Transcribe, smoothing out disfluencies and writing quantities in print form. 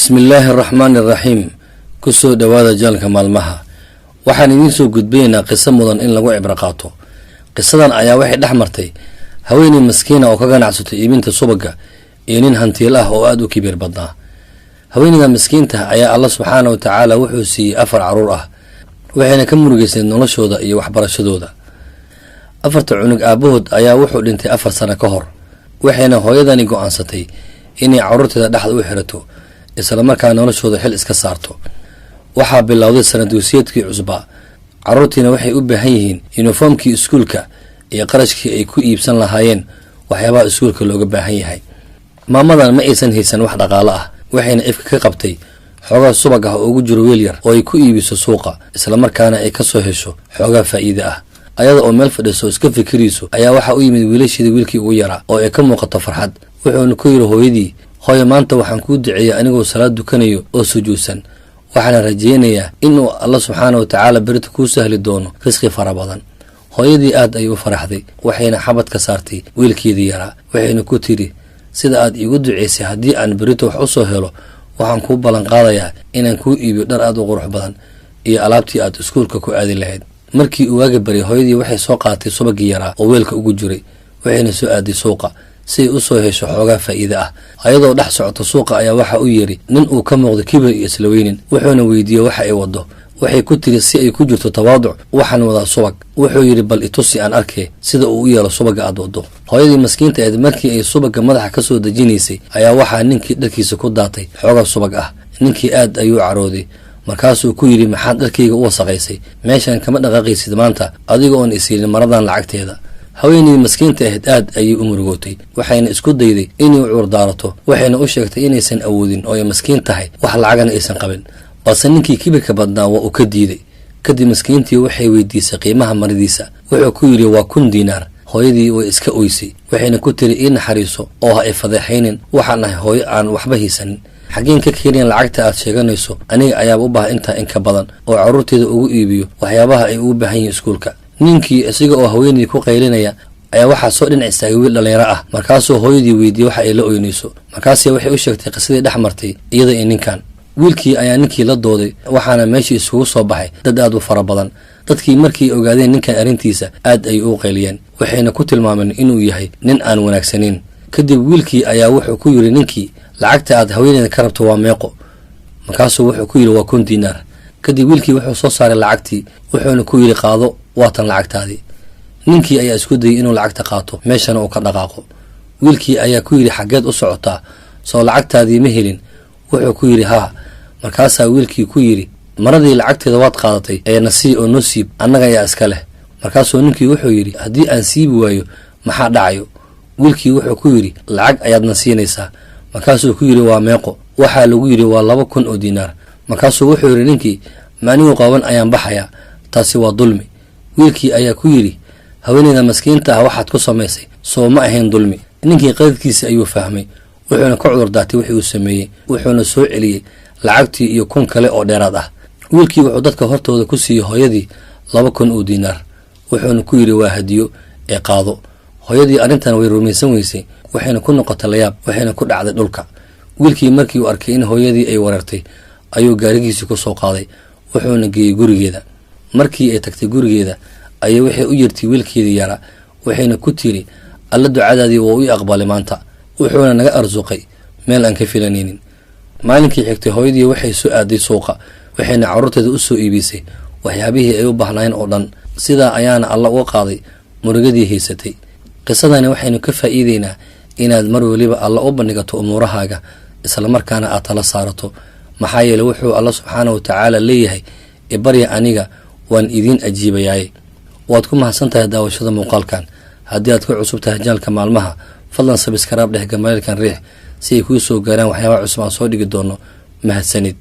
Bismillaahi araxmaani araxiim. Kusoo dhowaada channelka maalmaha. Waxaan idiin soo gudbinaynaa qiso mudan in lagu cibro qaato. Qisadan ayaa waxay dhex martay haweeney maskiina oo ka ganacsatay iibinta subaga iyo nin hantiil ah oo aada u kibiir badnaa. Haweeneyda miskiinta ayaa Alla subxaana wa tacaala wuxuu siiyey afar caruur ah, waxayna ka murugeysay noloshooda iyo waxbarashadooda. Afarta cunug aabahood ayaa wuxuu dhintay 4 sano ka hor, waxayna hooyadani go-aansatay inay caruurteeda dhexda u xirato, islamarkaa noloshooda xil iska saarto. Waxaa bilowday sanad dugsiyeedkii cusbaa, caruurtiina waxay u baahan yihiin yuniformkii iskuulka iyo qarashkii ay ku iibsan lahaayeen waxyaabaha iskuulka looga baahan yahay. Maamadan ma aysan haysan wax dhaqaalo ah, waxayna ifka ka qabtay xoogaa subag ah oo ugu jiro weel yar oo ay ku iibiso suuqa, islamarkaana ay kasoo hesho xoogaa faa'iide ah. Ayada oo meel fadhiso iska fikirayso ayaa waxaa u yimid wiilasheeda wiilkii ugu yaraa oo ay ka muuqato farxad, wuxuuna ku yidhi hooyadii: "Hooyo, maanta waxaan kuu duceeyey anigoo salaad dukanayo oo sujuudsan, waxaana rajaynayaa inuu Alla subxaana wa tacaala berita kuu sahli doono risqi fara badan." Hooyadii aad ayay u faraxday, waxayna xabad ka saartay wiilkeedii yaraa, waxayna ku tidhi: "Sida aad iigu duceysay, haddii aan berito wax u soo helo, waxaan kuu ballan qaadayaa inaan kuu iibiyo dhar aad u qurux badan iyo alaabtii aad iskuulka ku aadi lahayd." Markii uu waaga baryay, hooyadii waxay soo qaatay subagii yaraa oo weelka ugu jiray, waxayna soo aaday suuqa si ay u soo hesho xoogaa faa'iide ah. Ayadoo dhex socota suuqa ayaa waxa u yeedhi nin uu ka muuqdo kibir iyo isla weynin, wuxuuna weydiiyey waxa ay waddo. Waxay ku tiri si ay ku jirto tawaaduc: "Waxaan wadaa subag." Wuxuu yidhi: "Bal itusi aan arkee sida uu u yeelo subaga aad waddo." Hooyadii maskiinta ahayd markii ay subaga madaxa ka soo dejinaysay ayaa waxaa ninkii dharkiisa ku daatay xoogaa subag ah. Ninkii aad ayuu carooday, markaasuu ku yidhi: "Maxaad dharkayga u wasaqaysay? Meeshan kama dhaqaaqaysid maanta adiga oon isiinin maradan lacagteeda." Haweeneydii maskiinta ahayd aad ayay u murugootay, waxayna isku dayday inay u cuurdaarato, waxayna u sheegtay inaysan awoodin oo ay maskiin tahay, wax lacagana aysan qabin. Balse ninkii kibirka badnaa waa uu ka diiday. Kadib maskiintii waxay weydiisay qiimaha maradiisa. Wuxuu ku yidhi: "Waa 1000 diinaar." Hooyadii way iska oysay, waxayna ku tiri: "Ii naxariiso oo ha ay fadeexaynin. Waxaan ahay hooyo aan waxba haysanin. Xaggeen ka keenayan lacagta aad sheeganayso? Aniga ayaaba u baha intaa in ka badan oo carruurteeda ugu iibiyo waxyaabaha ay ugu baahan yihiin iskuulka." Ninkii isaga oo haweeneydii ku qaylinaya ayaa waxaa soo dhinac istaagay wiil dhallinyaro ah. Markaasuu hooyadii weydiiyey waxa ay la oynayso. Markaase waxay u sheegtay qisadii dhex martay iyada iyo ninkan. Wiilkii ayaa ninkii la dooday, waxaana meeshii isugu soo baxay dad aad u fara badan. Dadkii markii ogaadeen ninkan arrintiisa, aad ay u qayliyeen, waxayna ku tilmaameen inuu yahay nin aan wanaagsanayn. Kadib wiilkii ayaa wuxuu ku yidhi ninkii: "Lacagta aad haweeneyda ka rabto waa meeqo?" Markaasuu wuxuu ku yidhi: "Waa 1000 diinaar." Kadib wiilkii wuxuu soo saaray lacagtii, wuxuuna ku yidhi: "Qaado, waatan lacagtaadii." Ninkii ayaa isku dayay inuu lacagta qaato, meeshana uu ka dhaqaaqo. Wiilkii ayaa ku yidhi: "Xaggeed u socotaa? Soo lacagtaadii ma helin?" Wuxuu ku yidhi: "Haa." Markaasaa wiilkii ku yidhi: "Maradii lacagteeda waad qaadatay ee nasii oo noo siib, annaga ayaa iska leh." Markaasuu ninkii wuxuu yidhi: "Haddii aan siibi waayo, maxaa dhacayo?" Wiilkii wuxuu ku yidhi: "Lacag ayaadna siinaysaa." Markaasuu ku yidhi: "Waa meeqo?" Waxaa lagu yidhi: "Waa 2000 oo diinaar." Markaasuu wuxuu yidhi ninkii: "Ma anigu qaban ayaan baxayaa? Taasi waa dulmi." Wiilkii ayaa ku yidhi: "Haweeneyda maskiinta ah waxaad ku samaysay soo ma ahayn dulmi?" Ninkii qaladkiisa ayuu fahmay, wuxuuna ka cudur daatay wixii uu sameeyey, wuxuuna soo celiyey lacagtii iyo 1000 kale oo dheeraad ah. Wiilkii wuxuu dadka hortooda ku siiyey hooyadii 2000 oo diinaar, wuxuuna ku yidhi: "Waa hadiyo ee qaado." Hooyadii arrintan way rumaysan weysay, waxayna ku noqotay layaab, waxayna ku dhacday dhulka. Wiilkii markii uu arkay in hooyadii ay wareertay ayuu gaarigiisii ku soo qaaday, wuxuuna geeyey gurigeeda. Markii ay tagtay gurigeeda ayay waxay u yeertay wiilkeedii yaraa, waxayna ku tiri: "Alla ducadaadii waa ii aqbalay maanta, wuxuuna naga arsuqay meel aan ka filanaynin." Maalinkii xigtay hooyadii waxay soo aaday suuqa, waxayna carruurteeda u soo iibisay waxyaabihii ay u baahnaayeen oo dhan. Sidaa ayaana Alla uga qaaday murugadii haysatay. Qisadani waxaynu ka faa'iideynaa inaad mar weliba Alla u bandhigato umuurahaaga, islamarkaana aad tala saarato, maxaa yeele wuxuu Alla subxaana wa tacaala leeyahay: "Ibarya aniga, waan idiin ajiibayaaye." Waad ku mahadsan tahay daawashada muuqaalkan. Haddii aad ku cusub tahay channelka maalmaha, fadlan subscribe dheh, gambaleelkan riix si ay kuu soo gaaraan waxyaabaha cusub aan soo dhigi doono. Mahadsanid.